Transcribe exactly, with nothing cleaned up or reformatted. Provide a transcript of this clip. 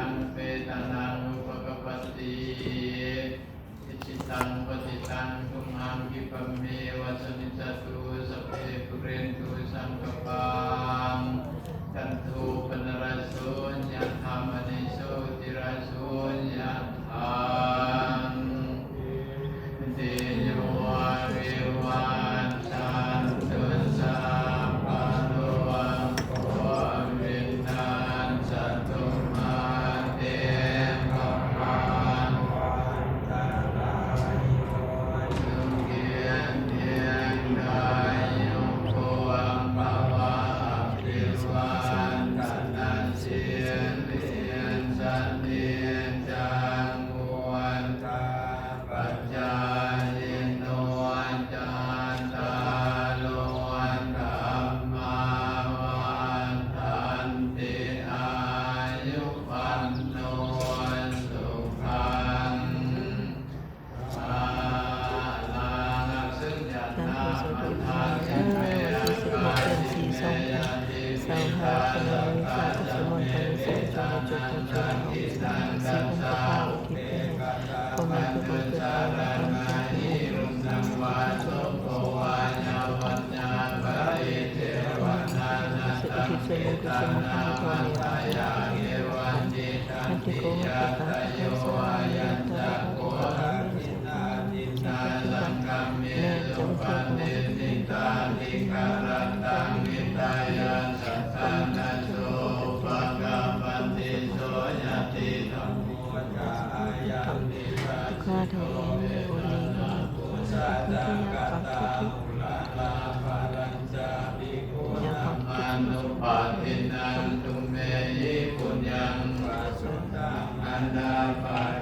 Petānaṃ upakappati. Icchitaṃ patthitaṃ tumhaṃ khippameva samijjhatu, sabbe pūrentu saṅkappā cando paṇṇaraso yathā, maṇi jotiraso yathā. Sabbītiyo vivajjantu, sabbarogo vinassatu, mā te bhavatvantarāyo, sukhī dīghāyuko bhava. Abhivādanasīlissa niccaṃ vuḍḍhā pacāyino, cattāro dhammā vaḍḍhanti: āyu vaṇṇo sukhaṃ balaṃ. สาธุ สาธุ อนุโมทนา วันที่สิบหก เดือนสี่ สองพันยี่สิบห้า ขณะนี้สาธุสวดมนต์ตอนนี้สาธุชนได้จุดธูปเทียนหอม สังฆทาน สี่ องค์พระ อุทิศไปให้ พ่อแม่ผู้บังเกิดกล้าว อุทิศส่วนบุญกุศลให้พ่อแม่ ญาติโกโหติกา สังฆาสหายาญาติโกโหติกา แม่จะไปเที่ยวกรุงเทพฯ ข้าทำเองในวันนี้ ขอให้ผู้ที่ยากไร้ทุกข์ อย่าขอทุกข์ Anuppadinnaṃ tumhehi puññaṃ pasutaṃ anappa